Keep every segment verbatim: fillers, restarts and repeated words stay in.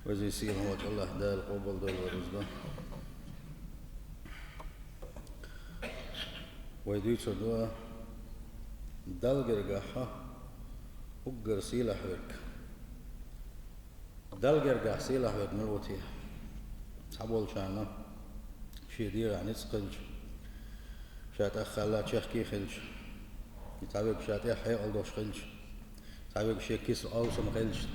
Веза-сийлахь волчу АллахӀ Дала къобалдойла вай рузба. Вай дуьйцур ду Далла гергахь уггар сийлахь верг. Далла гергахь сийлахь верг мила ву те? Цхьаболчарна шен дегӀах ницкъ хилча, ша тӀеххьалла чехка хилча, цхьа верг ша тӀех хьекъал долуш хилча, цхьа верг шен киса алсам хилча,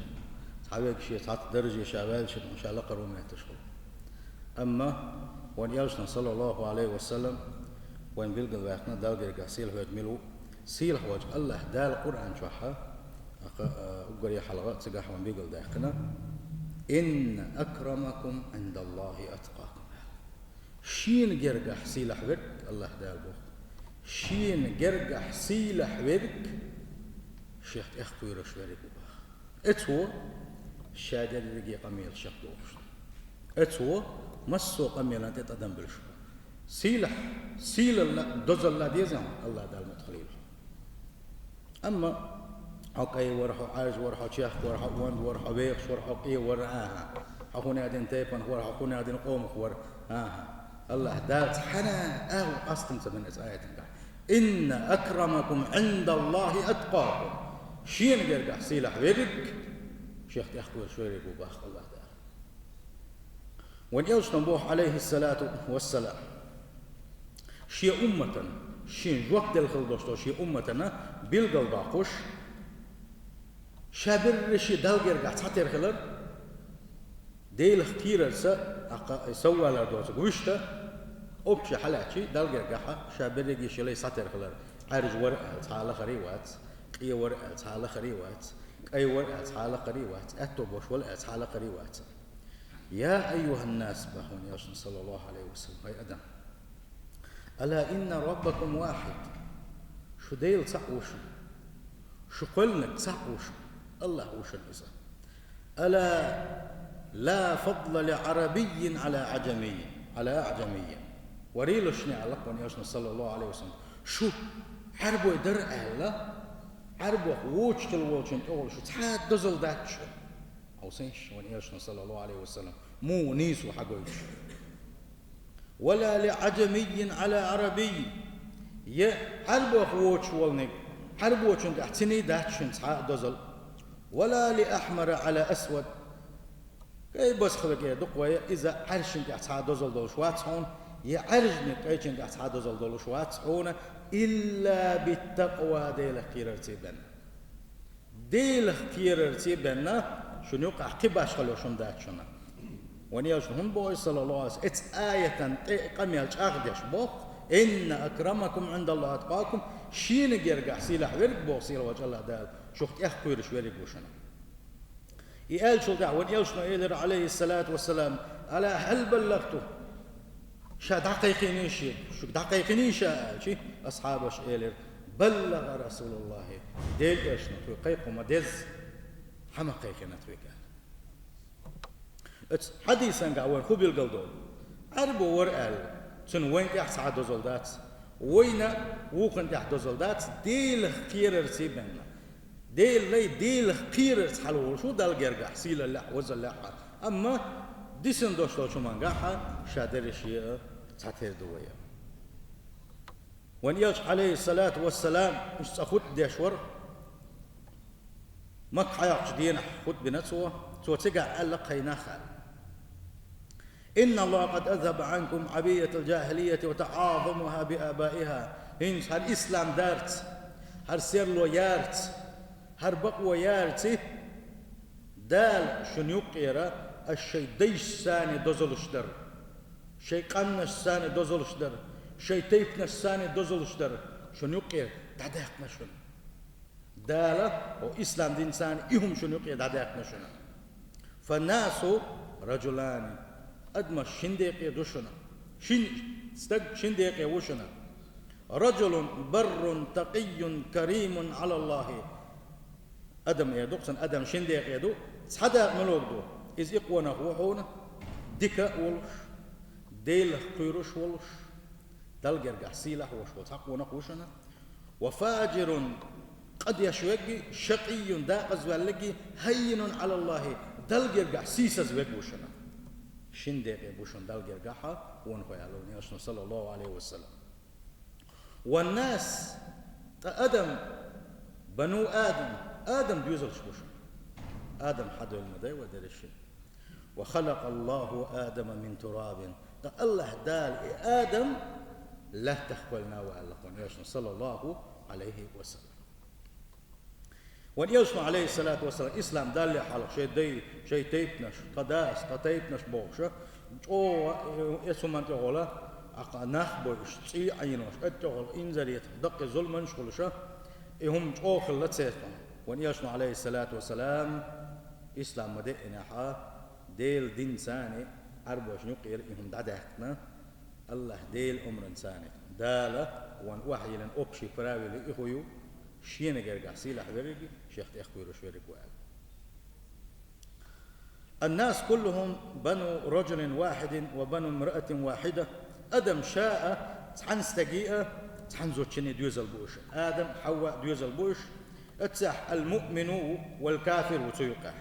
цхьа верг шен цхьацца дарже ша ваьлча, ша лакхара ву моьттуш хуьлу. Амма вайн Элчано, саллаллаху Ӏалайхи ва саллам, вайна билгалваьккхина Далла гергахь сийлахь верг мила ву. Сийлахь волчу АллахӀ Дала Къуръан чохь а, а, уггаре хьалха цигахь вайна билгалдаьккхина: «Инна акрамакум Ӏиндаллахи аткъакум», аьлла. Шена гергахь сийлахь верг, АллахӀ Дала боху, шена гергахь сийлахь верг шех тӀех кхоьруш верг ву боху. Оцо ша дерриге къамелаш чекхдолуш ду. Оцо массо а къамелан тӀе тӀадам буьлуш бу. Сийлахь, сийлалла, дозалла деза хьуна, АллахӀ Дала муьтӀахь лелахь. Амма хьо кӀай вара, хьо Ӏаьржа вара, хьо чехка вара, хьо онда вара, хьо вехаш вара, хьо къен вара, ахьа, хьо хӀун аьлла дина тайпанах вара, хьо хӀун аьлла дина къомах вара, ахьа. АллахӀ Дала цхьана а агӀор къастам ца дина оцу аятан тӀехь: «Инна акрамакум Ӏиндаллахи аткъакум». Шена гергахь сийлахь верг шех тӀех кхоьруш верг ву боху АллахӀ Дала. Вайн Элчано боху, Ӏалайхиссалату вассалам, шен умматана, шен жоп делла хила долуш долу шен умматана билгалдоккхуш, ша берриш а Далла гергахь цхьатера хилар, Делах кхерарца, тӀаккха и соввалар доцург вуьшта, общий хьалаьцча, Далла гергахь ша берриге шен лай цхьатера хилар, Ӏаьржа вара аьлла цхьа а лахара вац, къен вара аьлла цхьа а лахара вац, кӀай вара аьлла цхьа а лахара вац, аьтто болуш вара аьлла цхьа а лахара вац. «Я айюханнас», боху вайн Элчано, саллаллаху Ӏалайхи ва саллам, хӀай адам, «ала инна раббакум вахид». Шун Дела цхьаъ ву шуна. Шун кхоьллинарг цхьаъ ву шуна. АллахӀ ву шуна иза. «Ала ла фадла ли Ӏарабиййин Ӏала Ӏажамиййин, Ӏала Ӏажамиййин». Варийлаш шуна аьлла вайн Элчано, саллаллаху Ӏалайхи ва саллам, шу Ӏаьрбой дара аьлла, Ӏаьрбойх вочу хила волчун тӀехула шу цхьа а дозалла дац шуна. Хьовсийша, вайн Элчано, саллаллаху Ӏалайхи ва саллам, муха нийса ву хьагойтуш. «Ва ла ли Ӏажамиййин Ӏала Ӏарабий». Я Ӏаьрбойх воцуш волниг, Ӏаьрбочун тӀехь цуьнан дац шуна цхьа а дозалла. «Ва ла ли ахьмара Ӏала асвад». КӀай басахниг эр ду-кх вай, иза Ӏаьржачун тӀехь цхьа а дозалла долуш вац хьуна, я Ӏаьржаниг кӀайчун тӀехь цхьа а дозалла долуш вац хьуна, илла биттакъва, Делах кхерарца бен. Делах кхерарца бен шуна юкъахь кхин башхалла йолуш хӀума дац шуна. Вайн Элчано хӀунда боху иза, саллаллаху Ӏалайхи ва саллам, оцу аятан тӀе къамел чӀагӀдеш боху: «Инна акрамакум Ӏиндаллахи аткъакум», шена гергахь сийлахь верг боху сийлахь волчу АллахӀ Дала, шух тӀех кхоьруш верг ву шуна. И аьллачул тӀаьхьа вайн Элчано элира, Ӏалайхиссалату вассалам: «Ала хьал баллагӀту?» Ша дӀакхайкхиний шега, шуьга дӀакхайкхиний ша аьлча, асхьабаша элира: «БаллагӀа РасулуллахӀи». Делан Элчано тхоьга кхайкхо ма дезза, хьан ма кхайкхина тхоьга аьлла. Оцу хьадисангахь вайна хӀун билгалдолу? Ӏаьрбо вара аьлла, цуьнан вайна тӀехь цхьа а дозалла дац, вайна вукхунна тӀехь дозалла дац, Делах кхерарца бен. Делан лай Делах кхерарца хьалаволуш ву Далла гергахь, сийлаллехь а, возаллехь а. Амма дисина долуш долчу хӀумангахь ша дерриш а цхьатера ду вай. Вайн Элча, Ӏалайхиссалату вассалам, иштта цкъа хутба деш вара. Макка хьаяккхачу дийнахь хутба дина цо, цо цигахь аьлла кхайнах аьлла: «Инна Аллаха къад азхьаба Ӏанкум Ӏабийятал жахӀилиййати ва таӀазумухӀа би абаихӀа». ХӀинца хӀара ислам дарца, хӀара серло ярца, хӀара бакъо ярца, Дала шуна юккъера аш шайн дайшца санна дозаллаш дар, шайн къаьмнашца санна дозаллаш дар, шайн тайпанашца санна дозаллаш дар шуна юккъера дӀадаьккхина шуна. Дала хӀокху ислам динца санна и хӀума шуна юккъе дӀадаьккхина шуна. «Фаннасу раджулани», адамаш шин декъе ду шуна. Шин стаг шин декъе ву шуна. «Раджулун баррун такъиййун каримун ӀалаллахӀи». Адам эр ду-кх цунна, адам шин декъе ду. Цхьа дакъа муьлхарг ду? Иза и къонах ву хьуна, дика а волуш, Делах кхоьруш а волуш, Далла гергахь сийлахь а волуш волу цхьа къонах ву шуна. «Ва фаджирун», къа деш верг, «шакъиййун», декъазваьлларг, «хӀаййинун ӀалаллахӀи», Далла гергахь сийсаз вег ву шуна. Шин декъе бу шуна Далла гергахьа, вон хо аьлла ван Элчано, саллаллаху Ӏалайхи ва саллам. Ван нас, ткъа адам, бану Адам, Адам доьзалш бу шуна. Адам хьадоьлла ма дай ва дерриш шин. Ва халакъа Аллаху Адама мин турабин. Ткъа Аллахь Дала и Адам лаьттах кхоьллина ва аьлла ван Элчано, саллаллаху Ӏалайхи ва саллам. Ван Элчано, Ӏалайхи салату ва салам, ислам далле хьалха шоай дай, шоай тайпанаш, тха дас, тха тайпанаш бохуша, чӀогӀа, э, эцу ман тӀехула, акха нах бойуш, цӀий Ӏийнош, эт тӀехула инзаретах даккхий зуламанаш хуьлуша, и хӀума чӀогӀа хилла цецван. Ван Элчано, Ӏалайхи салату ва салам, ислам ма деъинехьа, Делан дин цани Ӏарбошна юкъера и хӀума дӀадаьккхина, Аллахь Делан омран цани. Дала ван охьайиллина общий правила и хӀу ю, шена гергахь сийлахь веррига, шех тӀех кхоьруш веррига ва аьлла. Ан-нас куллухум бану раджулин вахидин ва бану имраатин вахида. Адам ша а, цхьана стеги а, цхьана зудчуни доьзал бу уьш. Адам, Хьавва доьзал бу уьш. Эццехь ал-муъмину вал-кафир ву цу юкъехь.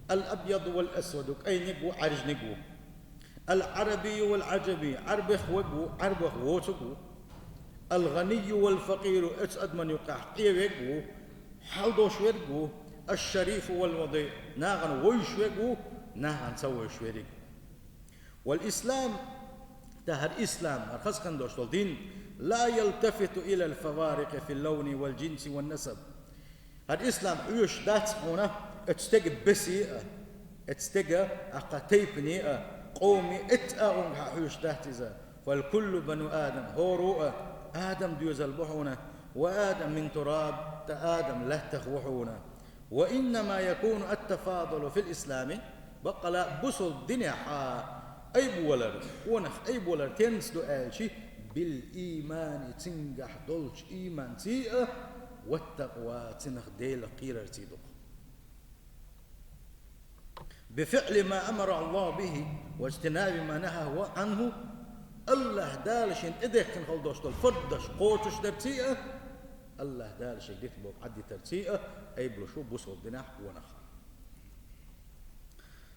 Ал-абъяду вал-асваду, кӀайниг ву, Ӏаьржниг ву. Ал-Ӏарабию вал-Ӏаджами, Ӏарбех вег ву, Ӏарбех воцуг ву. Ал-гӀанию вал-факъиру, эцу адаман юкъахь къе вег ву, хьал дош верг ву. Аш-шарифу вал-вадиъ, нахана вовзаш вег ву, нахана ца вовзаш верг ву. Вал-ислам, тӀаьхьара ислам, хӀара хаза хинна долуш долу дин, ла ялтафиту илал фаварикъи фил лавни вал джинси ван насаб. ХӀара ислам хьоьжуш дац хьуна эцу стеган бесе а, эцу стеган, аккха, тайпане а, къоме а, эццу агӀонгахьа хьоьжуш дац иза. Фал куллу бану Адам, хӀора а Адам доьзал бу хьуна, ва Адам мин тураб, ткъа Адам лаьттах ву хьуна. Ва иннама якуну ат-тафадулу фил ислами, баккъала бусалба динехьа айболар, къонах айболар тенца ду аьлчи, бил иймани, цуьнгахь долчу ийманций а, ват-такъва, цунах Делах кхерарций ду-кх. Би фиъли ма амара Аллаху бихи ва ижтинаби ма нахаху анху, Аллахь Дала шен тӀедехкина хала долуш долу фардаш кхочушдарций а, Аллахь Дала шен дита боху Ӏадитарций а айбалуш ву бусалба динехь ванах.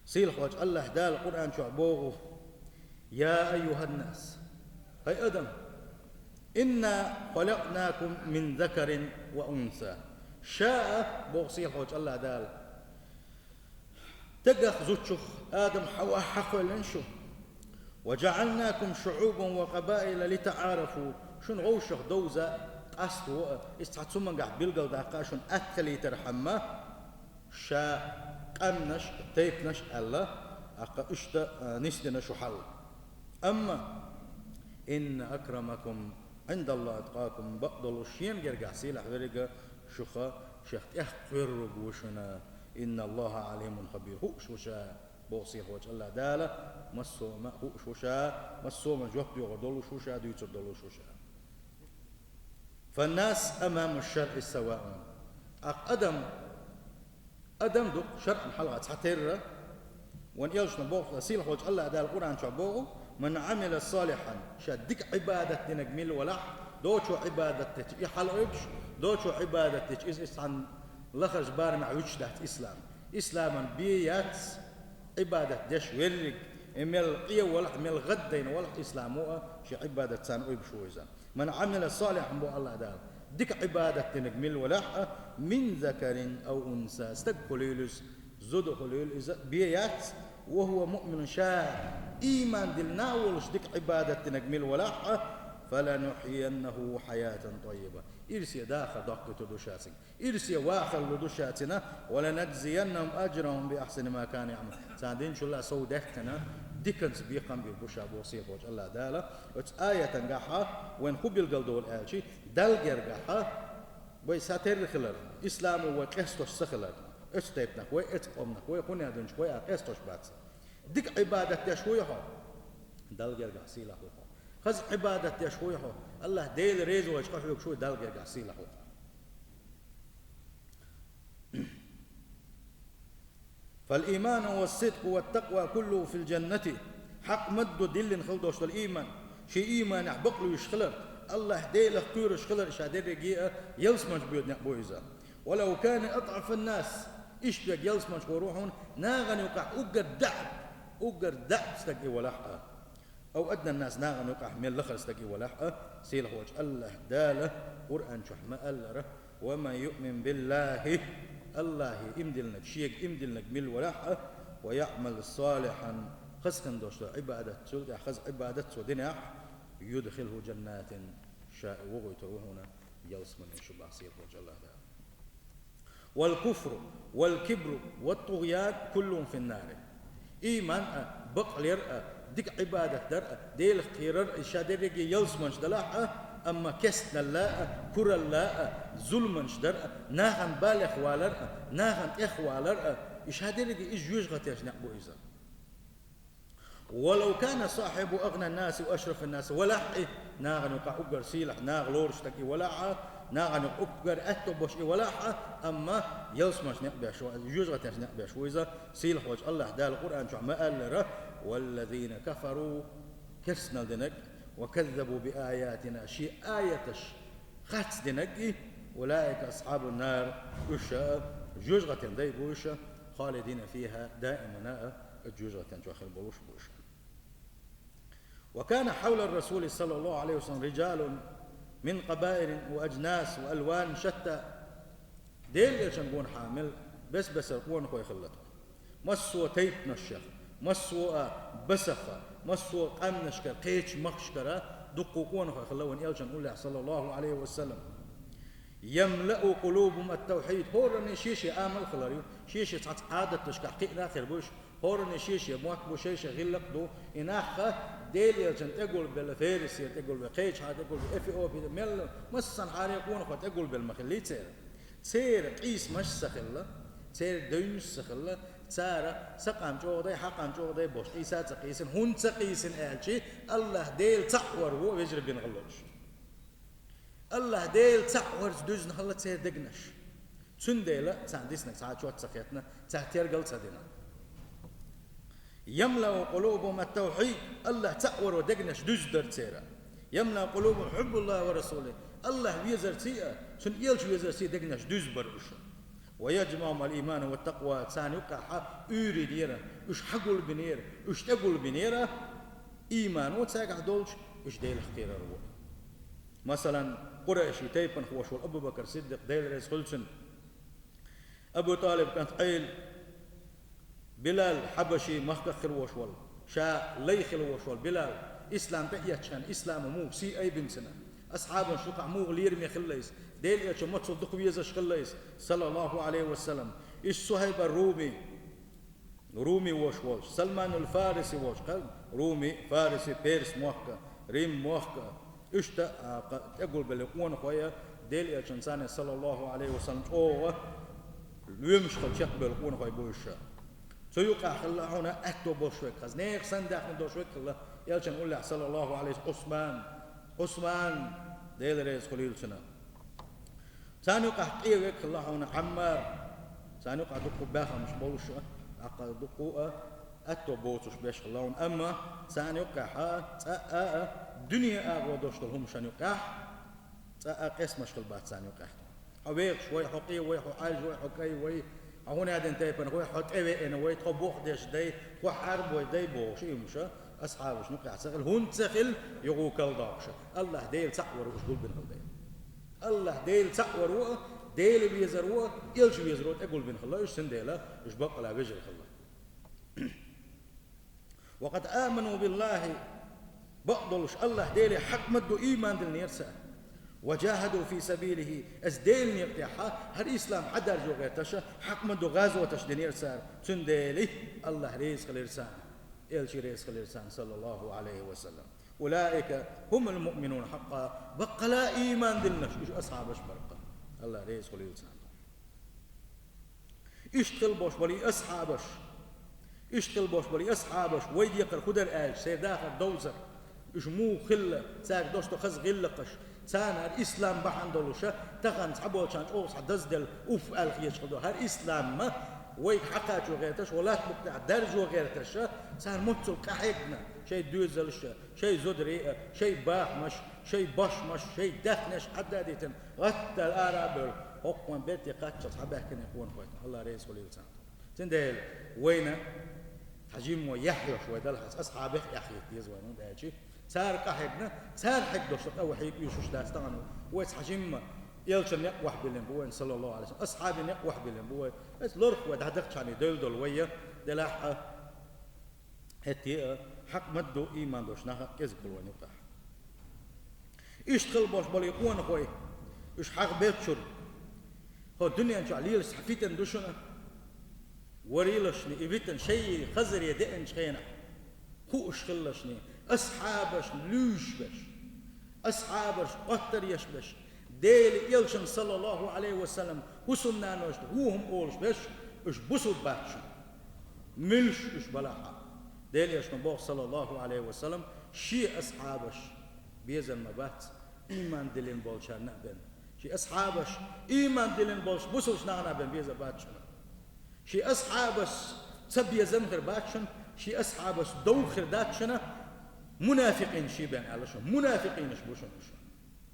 Сийлахьочу Аллахь Дала Къуръан чохь боху: «Я айюханнас, хӀай адам, инна халакънакум мин закарин ва унса». Ша а, боху сийлахьочу Аллахь Дала, тегах, зудчух, Адам, Хьава хьакхоьллина шу. «Ва джаӀалнакум шуӀубан ва къабаила литаӀарафу». Шуна гӀовшах довза, къасто а, иза цхьа цумангахь билгалдаккха шуна атта хилийтархьама, ша къаьмнаш, тайпанаш аьлла, аккха иштта, а, нисдина шу хьал. Амма «Инна акрамакум Ӏиндаллахи аткъакум», бакъдолуш шена гергахь сийлахь веррига шуха шех тӀех кхоьрург ву шуна. «Инналлаха Ӏалимун хабир». Хууш ву ша, боху сийлахьочу Аллахь Дала, массо а ма хууш ву ша, массо а ма жоп доьхур долуш ву ша, дуьйцур долуш ву ша. «Фаннас амаму шаръи саваун». ТӀаккха адам, адам ду шаръан хьалха цхьатерра. Ван элчано боху, сийлахьочу Аллахь Дала Къуръан чохь боху: «Ман Ӏамила салихьан», ша дика Ӏибадат динарг мила валахь, дочо Ӏибадат дечу и хьал ойбуш, дочо Ӏибадат дечу иза, иза цхьана лахарчу барамехь вуьтуш дац ислам. Исламан бен яц Ӏибадат деш верриг, и мел къе валахь, мел гӀаддайна валахь, исламо а шен Ӏибадат царна ойбуш ву иза. «Ман Ӏамила салихьан», боху Аллахь Дала, дика Ӏибадат динарг мила валахь а, «мин закарин ау унса», стаг хуьлийла иза, зуда хуьлийла иза, бен яц, «ва хӀува муъминун», ша ийман диллина а волуш дика Ӏибадат динарг мила валахь а, «фаланухьйияннаху хьаятан таййиба». Ирсе дахар доккхуьйтур ду ша цуьнга. Ирсе вахар лур ду ша цуьнан, «ва ланажзияннахум ажрахум би ахьсани ма кану яъмалун». Царна динчул а сов даьккхина, диканца бекхам бийр бу ша, боху сийлахьочу Аллахь Дала. Оцу аятангахьа вайн хӀун билгалдолу аьлчи, Далла гергахьа вай схьатерра хиларна, исламо вай къестош ца хиларна, оцу тайпанах вай, оцу къоманах вай, хӀунда аьлча вай а къестош бац. Дика Ӏибадат деш вуй хьо, Далла гергахь сийлахь ву хьо. Хаза Ӏибадат деш вуй хьо, Аллахь Дела реза вайчу къахьоьгуш вуй, Далла гергахь сийлахь ву хьо. «Фал ийману ва сидкъу ва такъва куллуху фил джаннати». Хьакъ ма-дду диллина хила долуш долу ийман, шен ийманехь бакълуьйш хилар, Аллахь Делах кхоьруш хилар, ша дерриге а ялсаманчу боьду некъ бу иза. «Ва лав кана атӀафан-нас», Иштта вега ялсманчу гӀур ву хьуна нахана юкъахь уггар даьӀа, уггар даьӀа стаг и валахь а. أو أدنى الناس, нахана юкъахь мел лахара стаг и валахь а, сийлахьволчу АллахӀ Дала Къуръан чохь ма-аллара: ومن يؤمن بالله, АллахӀе иман диллинарг, шега иман диллинарг мила валахь а, ويعمل صالحا, хаза хин долуш долу Ӏибадат, цул тӀаьхьа хаза Ӏибадат цо динехь, يدخله جنات, ша и вохуьйтур ву хьуна ялсмане шу бах сийлахьволчу АллахӀ Дала. والكفر والكبر والطغيان كلهم في النار. Ийман а, бакълер а, дика Ӏибадат дар а, Делах кхерар а, ша дерриге ялсманчу далахь а, амма кестналла а, куралла а, зуламанаш дар а, нахана балех валар а, нахана тӀех валар а, и ша дерриге иза жоьжахатин некъ бу иза. ولو كان صاحبه أغنى الناس وأشرف الناس, валахь и нахана юкъахь уггар сийлахь, наха лоруш стаг и валахь а, нахана юкъахь уггар аьтто болуш и валахь а, амма ялсманчу некъ беш ву, жоьжахатин некъ беш ву иза, сийлахьволчу АллахӀ Дала Къуръан чохь ма-аллара: والذين كفروا, керстанал динарг, وكذبوا بآياتنا, шен аяташ харц динарг и, أولئك أصحاب النار, уьш а жоьжахатин дай бу уьш а, خالدين فيها, даимана а жоьжахатин чохь хир болуш бу уьш. وكان حول الرسول صلى الله عليه وسلم رجال من قبائل وأجناس وألوان شتى. Делан Элчан гонахьа мел бес-бесара къонахой хилла тхан. Массо а тайпанашех, массо а басех, массо а къаьмнашкара, кхечу махкашкара дуккха къонахой хилла вайн Элчан уллехь, صلى الله عليه وسلم. يملأ قلوبهم التوحيد. ХӀоранна шен-шен амал хилар ю, шен-шен цхьацца Ӏадаташкахь кхиъна а хир бу уьш, хӀоранна шен-шен мотт бу, шен-шен гӀиллакх ду. И нах Делан Элчанна тӀегулбелла, Фарисера тӀегулбелла, кхечахьара тӀегулбелла, Эфиопера, мел массанхьара къонахой тӀегулбелла ма хиллий церан. Церан къийсамаш а ца хилла, церан девнаш а ца хилла, цара са къам чӀогӀа дай, хьан къам чӀогӀа дай бохуш, къийса а ца къийсина. ХӀунда ца къийсина аьлча, АллахӀ Дела цхьаъ вар ву вежарий бина хилла уьш. АллахӀ Дела цхьаъ варца дуьзна хилла церан дегнаш. Цундела царна диснарг цхьа а чот ца хетна, цара тергал ца дина. يملأ قلوبهم التوحيد, АллахӀ цхьаъ варо дегнаш дуьзна дара церан. يملأ قلوبهم حب الله ورسوله, АллахӀ везарций а, Цуьнан Элча везарций а дегнаш дуьзна бара уьш. ويجمعهم الإيمان والتقوى, царна юккъехь уьйр йинера, уьш хьагулбинера, уьш тӀегулбинера, иймано цаьргахь долчу, уьш Делах кхерар ву. Масалан, къурайшийн тайпанах волуш волу Абу-Бакр Сиддикъ, Дела реза хуьлда цунна, Абу ТӀалиб кӀант Ӏийла, Билал Хьабаши махках хир волуш волу, ша лай хила волуш волу Билал, ислам тӀеэцчахьана, исламо муха сий айбина цунна, асхьабанаш юкъахь муха лераме хилла иза, Делан Элчано мацалла дукха везаш хилла иза, صلى الله عليه وسلم. Иштта Сухьайб ар-Руми, Руми волуш волчу, Салманул Фариси волчу, кхел, Руми, Фариси, Перс мохка, Рим мохка, иштта а кха-, тӀегулбелла къонахой а, Делан Элчанца, صلى الله عليه وسلم, чӀогӀа лоьмаш хилла чекхбевлла къонахой бу уьш. Цу юкъахь хилла хьуна аьтто болуш верг, хаза нехан санна даьхни долуш верг хилла Элчан уллехь, صلى الله عليه وسلم, Ӏусман, Ӏусман, Дела реза хуьлийла цунна. Царна юкъахь къен верг хилла хьуна Ӏаммар. Царна юкъахь дуккха баьхамаш болуш а, тӀаккха дуккха а аьтто боцуш берш хилла хьуна. Амма царна юкъахь а цкъа а, а, дуьне агӀо долуш долу хӀуманашна юкъахь цкъа а къесмаш хила бац царна юкъахь. Хьо вехаш вай, хьо къен вай, хьо Ӏаьржа вай, хьо кӀай вай, хьо хӀун аьлла дина тайпана вай, хьо тӀевеана вай, тхо боху деш дай, тхо хьарбой дай бохуш, и хӀуманаш асхьабашна юкъахь ца хилла. ХӀунда ца хилла? Юха карладоккхуш, АллахӀ Дела цхьаъ вар ву уьш гулбина хилла дела. АллахӀ Дела цхьаъ вар ву а, Дела везар ву а, Элча везаро тӀегулбина хилла уьш, цундела уьш баккъала вежарий хилла. وقد آمنوا بالله, бакъдолуш АллахӀ Деле хьакъ ма-дду ийман диллинера цара. وجاهدوا في سبيله, аса Делан некъа тӀехь хӀара ислам хьадаржо гӀерташ, хьакъ ма-дду гӀазоташ динера цара. Цундела АллахӀ реза хилира царна, Элча реза хилира царна, صلى الله عليه وسلم. أولئك هم المؤمنون حقا, баккъала ийман диллинарш уьш асхьабаш бара-кх. АллахӀ реза хуьлийла царна. Иштта хила болуш бара и асхьабаш. Иштта хила болуш бара и асхьабаш, вай декхар хӀун дара аьлча, сайн дахар довзар. Уьш муха хилла, цаьрга долуш долу хаза гӀиллакхаш, царна хӀара ислам бахьана долуша, тахана цхьаболчарна чӀогӀа схьа дазделла, уф аьлла хеташ хила долу хӀара ислам ма вайга хьакхачо гӀерташ, вай латта букъа тӀехь даржо гӀерташа, царна моццул къахьегна шайн доьзалша, шайн зударий а, шайн бахамаш, шайн бошмаш, шайн даьхнеш хьаддадийтина, гӀаттал ара а бевлла, ХӀокхун берте кхаччалц хьабаьхкина къонахой, АллахӀ реза хуьлийла царна. Цундела вайна цхьа жимма яхь йолуш вай далахь, асхьабех яхь хета деза вайна, хӀунда аьлча цара къахьегна, цара хьегна долуш къа вай хьега оьшуш дац тахана. Вай цхьа жимма элчан некъ охьабиллина бу вайна, саллаллаху Ӏалайхи ва саллам, асхьабийн некъ охьабиллина бу вай. Аса лорах вай дӀадахча хьуна девлла долу вай, делахь а, хӀетте а, хьакъ ма-дду ийман долуш нах а кӀезиг хуьлу вайна юкъахь. Иштта хила болуш болу и къонахой, уьш хьагӀ бечуьра, хӀо дуьнен чохь лелаш цхьа фитна ду шуна, варелашна и витан шайе хазаре деанчу хенахь, хууш хилалашна, асхьабашна луьйш беш, асхьабашна Ӏоттар еш беш, Делан элчан, саллаллаху Ӏалайхи ва саллам, хӀусамнаношна ву хӀума олуш беш, уьш бусург бац шуна. Муьлш уьш балахь а. Делан элчано боху, саллаллаху Ӏалайхи ва саллам, шен асхьабаш безам ма бац, ийман диллина болчарна а бен. Шен асхьабаш ийман диллина болчу бусулбачу нахана а бен безам бац шуна. Шен асхьабаш ца безам хир бац шуна, шен асхьабаш довха хир дац шуна, мунафикъин ши бен аьлла шуна, мунафикъинаш бу шуна уьш.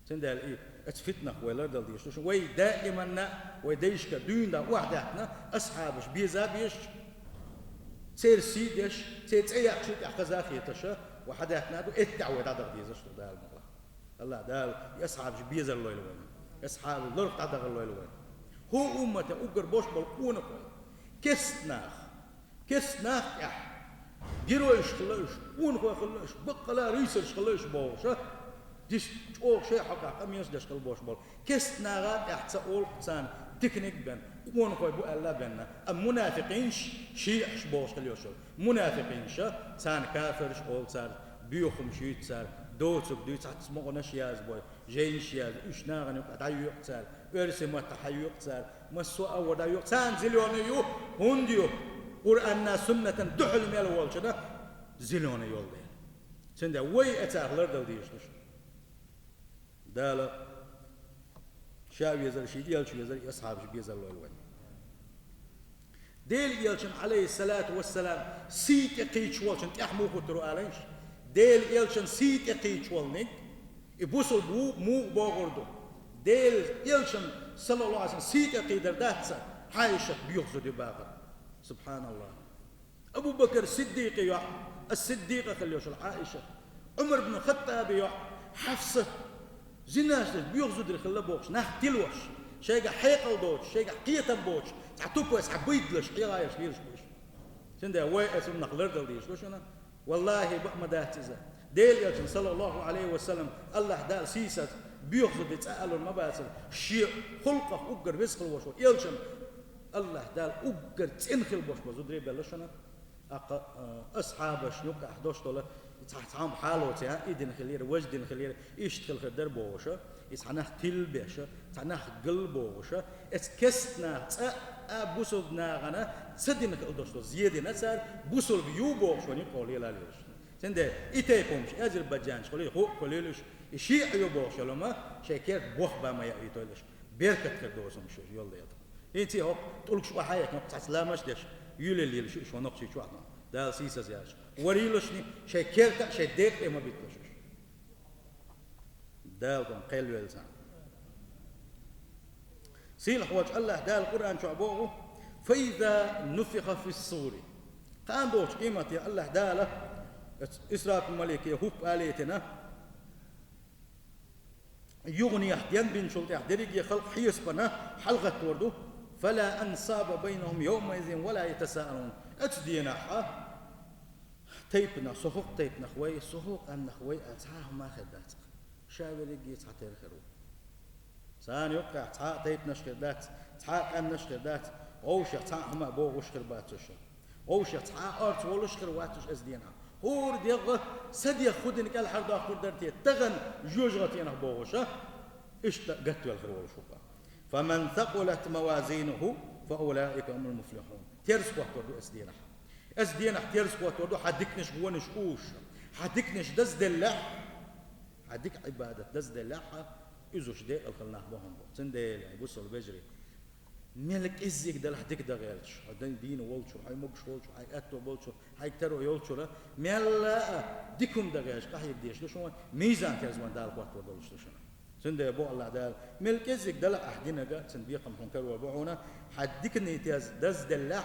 Цундела и, оцу фитнах вай лардала дезаш ду шуна. Вай даиманна, вай дайшка дуьйна охьадаьхна, асхьабаш беза а безаш, церан сий а деш, церан цӀе яккхаш тӀехь хаза а хеташ, вай хьадаьхна а ду, эттехь вай дӀадаха дезаш ду Дала мукъалахь. АллахӀ Дала и асхьабаш безар лойла вайна. Асхьабаш лорах дӀадахар лойла вайна. ХӀун уммата уггар бош болу къонахой? Кест нах. Кест нах тӀехь геройш хилла уьш, къонахой хилла уьш, баккъала а рыцарш хилла уьш бохуш, диш чӀогӀа шайн хьокъехь къамелаш деш хила бош болу. Кест наха тӀехь ца олу царна диканиг а бен, къонахой бу аьлла а бенна, а мунафикъинаш, шиъаш бохуш хила йолуш йолу. Мунафикъинаш, царна кафираш олу цара, боьха хӀумаш юьйцу цара, доцург дуьйцу, цхьацца мукъанаш язбой, жайнаш язбой, уьш нахана юкъа дӀайоькъу цара, оьрсийн маттахь хьайоькъу цара, массо а агӀор дӀайоькъу. Царна зеленый ю, хӀунда ю? Къуръанна, суннатана дуьхьал мел волчунна зеленый йолу дела. Цундела вай а царах лардала дезаш ду шу. Дала Ша везар, Шен элча везар, и асхьабаш безар лойла вайна. Делан элчан, Ӏалайхиссалату вассалам, сий тӀе кхийча волчун тӀехь муха хӀуттур ву алайш? Делан элчан сий тӀе кхийча волниг, и бусулба ву муха богӀур ду? Делан элчан, саллаллаху Ӏалайхи ва саллам, сий тӀе кхийдар дац ца, Ӏайшат боьха зуда ю бахар. СубхьаналлахӀ. Абу Бакр Сиддикъи йоӀ, ас-Сиддикъа хила йолуш йолу Ӏайшат, Ӏумар бну Хаттаби йоӀ, Хьафсат, зинаш деш боьха зударий хилла бохуш, нах тилош, шайгахь хьекъал доцуш, шайгахь кхетам боцуш, цхьа тупой, цхьа байдалаш, хьегӀайош лелаш бу уьш. Цундела вай а цунах лардала дезаш ду шуна. ВаллахӀи, бакъ ма дац иза. Делан элчан, саллаллаху Ӏалайхи ва саллам, АллахӀ Дала сийсаз боьха зуда цӀа алур ма бацара, шен хӀулкъах уггар веза хила волуш волу элчан АллахӀ Дала уггар цӀена хила бош бо зударий белла шуна. ТӀаккха, а, асхьабашна юкъахь дош долу, цхьа, цхьамма хьалоций, а, и дина хилира, важа дина хилира, иштта хила хир дара бохуша, и цхьа нах тилбеша, цхьа нах гал бохуша, эцу кестнах цӀа а бусулба нахана ца дина хила дош долу зедина цара, бусулба ю бохуш ван юкъо лела лелаш. Цундела и тайпа хӀумаш, азербайджанаш хуьлий, хӀуъ хуьлийла уьш, и шиъ ю бохуш йолу ма, шайн керта бох бан ма яуьйтойла уьш, беркат хир доцу хӀумаш ю йолу дела. ХӀинца хӀокху тӀулгаш охьа а яхна, цхьацца ламаш а деш, юьле лелаш уьш ван нохчий чохь ма, Дала сийсаз яц. Варелашний шайн керта а, шайн декъе а ма битталаш уьш. Дала тхуна кхел велла царна. Сийлахь волчу АллахӀ Дала Къуръан чохь боху: «Фаиза нуфиха фиссури». Кхана долчу къематде АллахӀ Дала Исрафил малике хӀуп алийтина, юханехьа денбинчул тӀаьхьа дерриге халкъ хьесапана хьалагӀаттор ду. «Фала ансаба байнахум йовмаизин вала ятасаалун». Оцу денахь тайпанах, со хӀокху тайпанах вай, со хӀокху къаьмнах вай аьлла, цхьа а хӀума хир дац. Ша верриге цхьатерра хир ву. Царна юккъехь цхьа а тайпанаш хир дац, цхьа а къаьмнаш хир дац, вовшех цхьа а хӀума бохуш хир бац уьш. Вовшех цхьа а орца волуш хир вац уьш оцу денахь. ХӀора дегӀ, сан дегӀ хӀун дина кӀелхьардоккхур дара те, тахана жоьжахатенах бохуша, иштта гатвелла хир волуш ву-кх. «Фаман сакъулат мавазинуху, фаулаика хумул муфлихун». Терс хӀоттор ду оцу денахь. Оцу денахь терс хӀоттор ду хьан диканаш вонаш уьш. Хьан диканаш дазделлехь, хьан дика Ӏибадат дазделлехь, иза уьш декъала хила нах бу хьуна боху. Цундела, бусалба вежарий, мел кӀеззиг далахь дика дан гӀерташ, хьо дан дийна волчуьра, хьо могуш волчуьра, хьайга аьтто болчуьра, хьайга таро йолчуьра, мелла а дика хӀума дан гӀерташ къахьега дезаш ду шуна, мизан терза вайн Дала хӀоттор долуш ду шуна. Цундела боху АллахӀ Дала: мел кӀеззиг дала ахь динарг, цуьнан бекхам хьуна карор бу хьуна, хьан диканийн теза дазделлехь,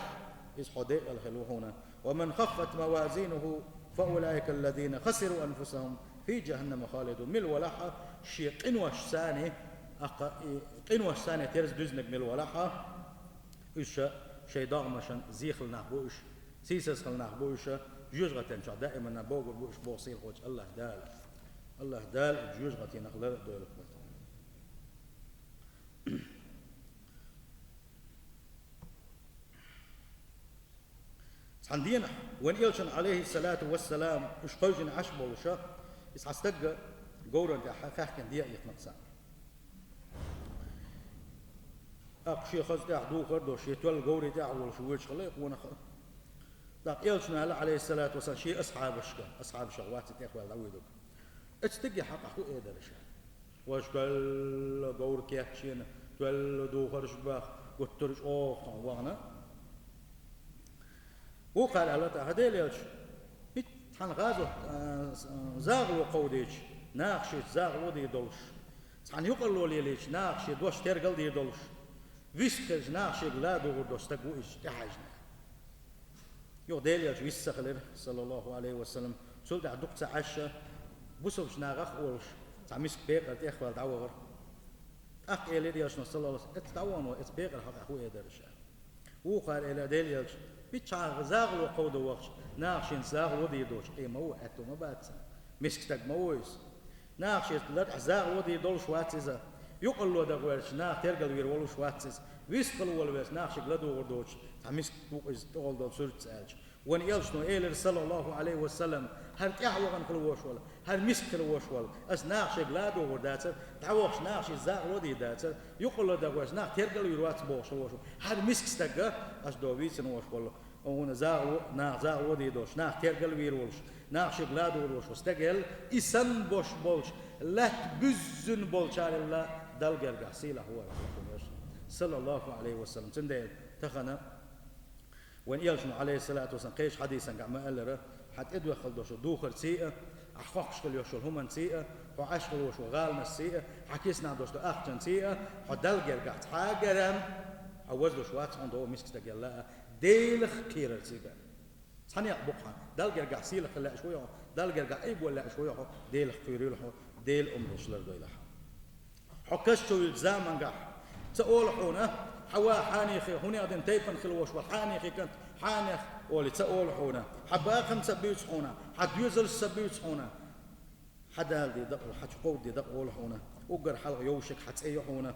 иза хьо декъала хир ву хьуна. ومن خفت موازينه فأولئك الذين خسروا أنفسهم في جهنم خالدون. Мила валахь а, шен къиношца, аккха, и къиношца терза дуьзнарг мила валахь а, уьш ша шайн догӀмашна зехала нах бу уьш, сийсазхила нах бу уьш, жоьжахатин чохь даиманна богур бу уьш боху сийлахьчу АллахӀ Дала. АллахӀ Дала и жоьжахатинах лар а дойла. Цхьана дийнахь вайн элчанна, Ӏалайхи ссалату вассалам, уьш кхевжина Ӏаш болуша, иза цхьа стагга говран тӀехь хаьхкина дехьа икхна царна. ТӀаккха шен хаза тӀехь духар а долуш, шен тоьлла говрийн тӀехь а волуш воьдуш хилла и къонах а. ТӀаккха элчано аьлла, Ӏалайхи ссалату вассалам, шен асхьабашка, асхьабашах вац и тӀехваьлла дӀавуьдург: «Эцу стеган хьакъехь хӀун эр дара ша? Вайша кхоьллина говр кечйина, тоьлла духарш баха, гуттар а чӀогӀа тхуна вахана». Вукхара аьлла тӀаккха: «ХӀай Делан элча, хӀинца цхьана гӀазот, а, с-, а, загӀало кховдийча, наха шеца загӀало дийр долуш, цхьана юкъарло лелийча, наха шен дош тергал дийр долуш, вист хилча, наха шега ла а дугӀур долу стаг ву иза тӀехьаьжна». Юха Делан элча вист ца хилира, саллаллаху Ӏалайхи ва саллам, цул тӀаьхьа дукха ца Ӏаьшша, бусалбачу нахах а волуш, цхьа миска пекъар тӀехваьлла дӀавахара. ТӀаккха элира элчано, саллаллаху Ӏалайхи ва саллам: «Эцу дӀаваханчо эцу пекъаран хьакъехь хӀун эр дара ша?» Вукхара элира: «ХӀай Делан элча, миччахьа загӀало кховдан вахча, наха шена загӀало дийр доцуш къен ма ву, аьтто ма бац цуьнан. Миска стаг ма ву иза. Наха шеца лартӀехь загӀало дийр долуш вац иза. Юкъарло дан гӀерташ, наха тергал вийр волуш вац иза. Вист хила волавелча, наха шега ладугӀур доцуш цхьа миска ву иза, тӀехула долу суьртаца», аьлча. Вайн элчано элира, саллаллаху Ӏалайхи ва саллам: «ХӀара тӀаьхьа вахана хила вош волу, хӀара миска хила вош волу, ас наха шега ладугӀур дацара, дӀавахча наха шеца загӀало дийр дацара, юкъарло дан гӀерташ, наха тергал вийр вац бохуш хила вош волу хӀара миска стаг а, ас дов вийцина вош волу». Хьуна загӀало, наха загӀало дийр долуш, наха тергал вийр волуш, наха шега ладугӀур волуш ву стаг, и санна бош болчу, латта буьззина болчарел а Далла гергахь сийлахь ву аьлла, саллаллаху Ӏалайхи ва саллам. Цундела тахана вайн элчано, Ӏалайхи ссалату ва саллам, кхечу хьадисангахь ма-аллара, хьан тӀедоьхкина долуш долу духарций а, хьан хохкуш хила йиш йолу хӀуманций а, хьо Ӏаш хила йиш йолу гӀаланаций а, хьан киснахь долуш долу ахчанций а, хьо Далла гергахь цхьа а гарам хьан вазлуш вац хьуна дов миска стаг а, Делах кхерарций а. Цхьаьна некъ бу-кх хьан, Далла гергахь сийлахь хила лаьаш вуй хьо, Далла гергахь айбо лаьаш вуй хьо, Делах кхоьруьйла хьо, Делан омраш лардойла хьан. Хьо каш чу вуьллучу замангахь ца олу хьуна: «Хьава, хьанехе, хӀунех дина тайпана хила вош вара, хьанехе кӀант, хьанех», олий ца олу хьуна. Хьан бахам ца буьйцу хьуна, хьан доьзалш ца буьйцу хьуна. Хьан дала де дакъа, хьан чу кховда де дакъа олу хьуна. Уггар хьалха йовшаг хьан цӀе ю хьуна.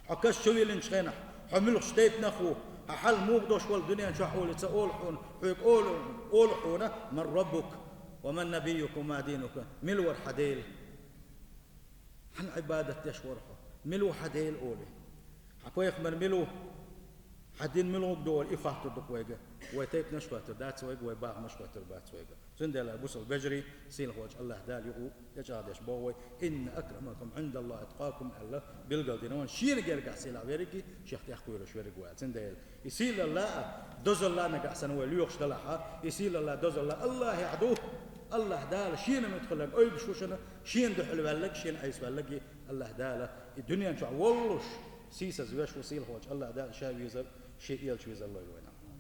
Хьо каш чу виллинчу хенахь, хьо муьлхачу тайпанах ву, хьан хьал муха долуш волу дуьнен чохь олий ца олу хьуна, хьоьга олу, олу хьуна: «Ман раббук, ва ман набиюк, ва ма динук», мила вара хьан Дела? Хьан Ӏибадат деш вара хьо? Мила ву хьан Дела олий? Хьан пайхамар мила ву? Хьан дин муьлхарг ду олий, и хоттур ду-кх вайга. Вай тайпанаш хоттур дац вайга, вай бахамаш хоттур бац вайга. Цундела, бусалба вежарий, сийлахьчу АллахӀ Дала юкъа тӀечӀагӀдеш боху вай: «Инна акрамакум Ӏиндаллахи аткъакум», аьлла, билгалдина вайна, шена гергахь сийлахь верриге, шех тӀекхоьруш верг ву аьлла. Цундела и сийлалла а, дозалла а нагахь санна вай лоьхуш далахь, и сийлалла, дозалла АллахӀехь ду. АллахӀ Дала шена муьтӀахь хилларг ойбуш ву шуна, шена дуьхьал ваьлларг, шена айса ваьлларг, АллахӀ Дала и дуьнен чохь воллуш сийсаз веш ву сийлахьчу АллахӀ Дала, ша везар, шен элча везар лойла вайна.